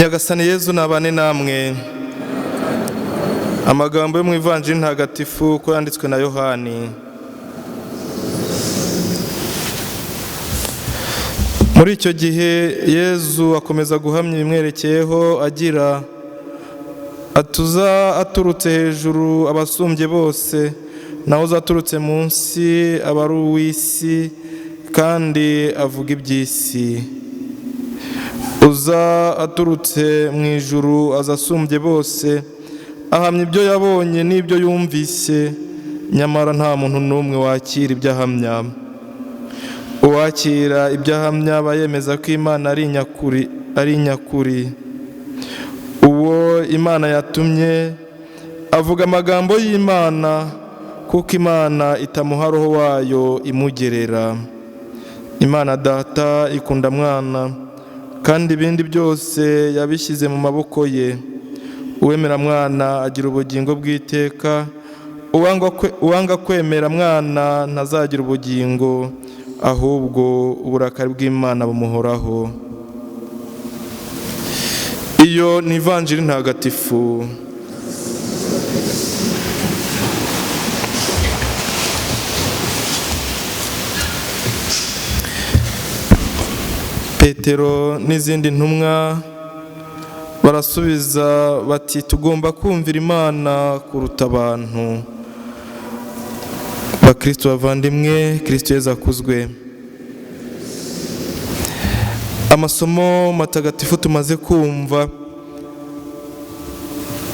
Nyagasani Yezu nabane namwe. Amagambo yo mu Ivanjiri ntagatifu uko yanditswe na Yohani. Muri icyo gihe Yezu akomeza guhamya ibimwerekeyeho agira atuza aturutse hejuru abasumbye bose, naho uzaturutse munsi aba ari uw'isi kandi avuga iby'isi. Uza aturutse mu ijuru aza asumbye bose, ahamya ibyo yabonye n'ibyo yumvise, nyamara nta muntu n'umwe wakira ibyo ahamya. Uwakira ibyo ahamya aba yemeza ko Imana ari nyakuri. Uwo Imana yatumye avuga amagambo y'Imana, kuko Imana itamuha roho wayo imugerera. Imana Data ikunda Mwana, kandi ibindi byose yabishyize mu maboko ye. Uwemera Mwana agira ubugingo bw'iteka, uwanga kwemera Mwana ntazagira ubugingo, ahubwo uburakari bw'Imana bumuhoraho. Iyo ni Ivanjiri ntagatifu. Petero n'izindi ntumwa barasubiza bati tugomba kumvira Imana kuruta abantu. Bakristo bavandimwe, Kristo Yezu akuzwe. Amasomo matagatifu tumaze kumva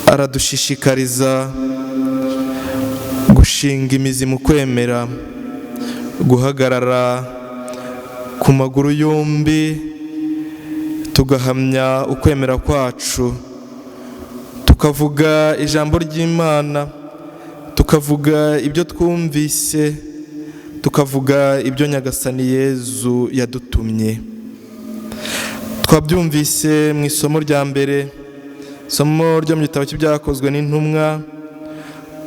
aradushishikariza gushinga imizi mu kwemera, guhagarara ku maguru yombi, tugahamya ukwemera kwacu, tukavuga ijambo ry'Imana, tukavuga ibyo twumvise, tukavuga ibyo Nyagasani Yezu yadutumye. Twabyumvise mu isomo rya mbere, isomo ryo mu gitabo cy'ibyakozwe n'intumwa,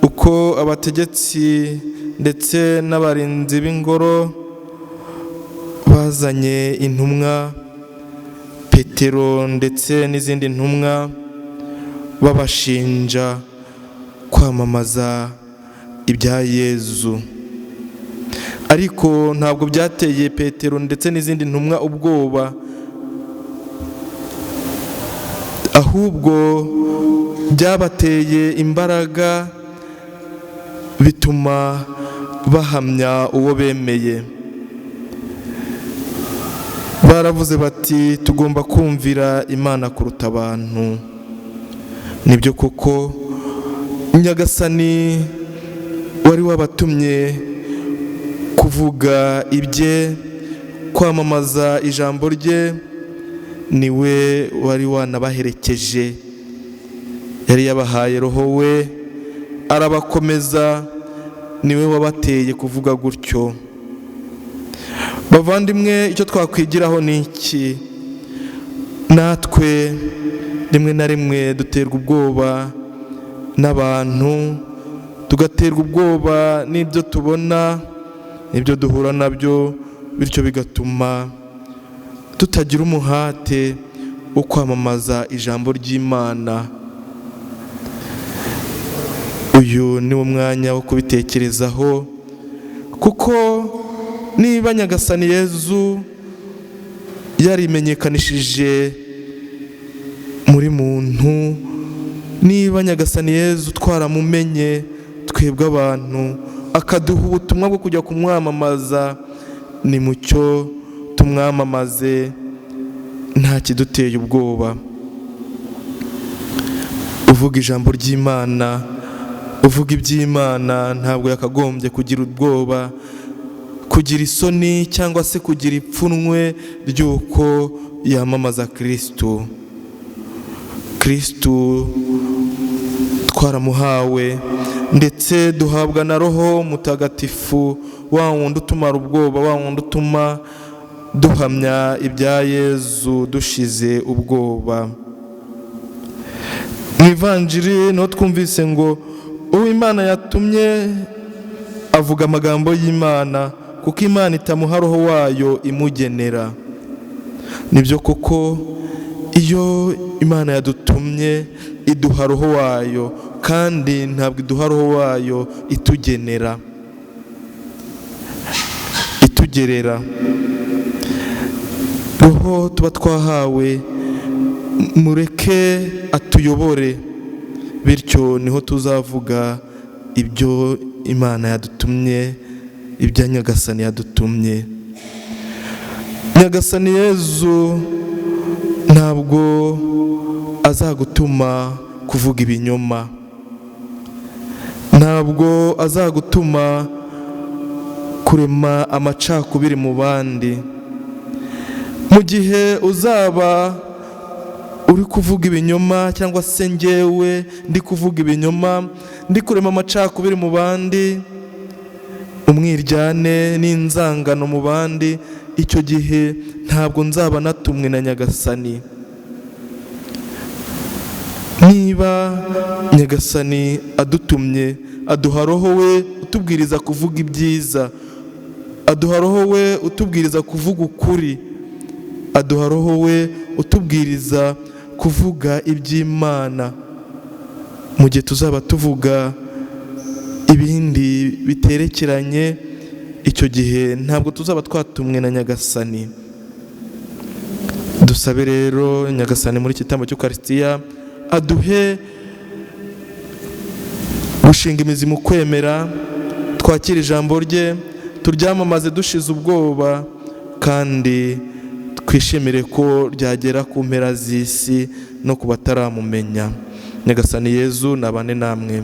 uko abategetsi ndetse n'abarinzi b'ingoro bazanye intumwa Petero ndetse n'izindi ntumwa, babashinja kwamamaza ibya Yezu. Ariko ntabwo byateye Petero ndetse n'izindi ntumwa ubwoba, ahubwo byabateye imbaraga, bituma bahamya uwo bemeye. Baravuze bati tugomba kumvira Imana kuruta abantu. Nibyo koko, Nyagasani wari wabatumye kuvuga ibye, kwamamaza ijambo rye, niwe wari wanabaherekeje. Yari yabahaye roho we arabakomeza, niwe wabateye kuvuga gutyo. Bavandimwe, icyo twakwigiraho ni iki? Natwe rimwe na rimwe duterwa ubwoba n'abantu, tugaterwa ubwoba n'ibyo tubona, n'ibyo duhura nabyo, bityo bigatuma tutagira umuhate wo kwamamaza ijambo ry'Imana. Uyu ni wo mwanya wo kubitekerezaho, kuko niba Nyagasani Yezu yarimenyekanishije muri muntu, niba Nyagasani Yezu twaramumenye twebwe abantu, akaduha ubutumwa bwo kujya kumwamamaza, ni mucyo tumwamamaze nta kiduteye ubwoba. Uvuga ijambo ry'Imana, uvuga iby'Imana, ntabwo yakagombye kugira ubwoba, kugira isoni cyangwa se kugira ipfunwe ry'uko yamamaza Kristo. Kristo twaramuhawe ndetse duhabwa na Roho Mutagatifu, wa wundi utumara ubwoba, wa wundi utuma duhamya ibya Yezu dushize ubwoba. Mu Ivanjiri niho twumvise ngo uwo Imana yatumye avuga amagambo y'Imana, kuko Imana itamuha roho wayo imugenera. Nibyo koko, Iyo Imana yadutumye iduha roho wayo, kandi ntabwo iduha roho wayo itugenera, itugerera. Roho tuba twahawe mureke atuyobore, bityo niho tuzavuga ibyo Imana yadutumye, ibya Nyagasani yadutumye. Nyagasani Yezu ntabwo azagutuma kuvuga ibinyoma, ntabwo azagutuma kurema amacakubiri mu bandi. Mu gihe uzaba uri kuvuga ibinyoma, cyangwa se njyewe ndi kuvuga ibinyoma, ndi kurema amacakubiri mu bandi, umwiryane n'inzangano mu bandi, icyo gihe ntabwo nzaba natumwe na Nyagasani. Niba Nyagasani adutumye, aduha roho we utubwiriza kuvuga ibyiza, aduha roho we utubwiriza kuvuga ukuri, aduha roho we utubwiriza kuvuga iby'Imana. Mu gihe tuzaba tuvuga ibindi biterekeranye, icyo gihe ntabwo tuzaba twatumwe na Nyagasani. Dusabe rero Nyagasani muri iki gitambo cy'Ukarisitiya aduhe gushinga imizi mu kwemera, twakire ijambo rye, turyamamaze dushize ubwoba, kandi twishimire ko ryagera ku mpera z'isi no ku bataramumenya. Nyagasani Yezu nabane namwe.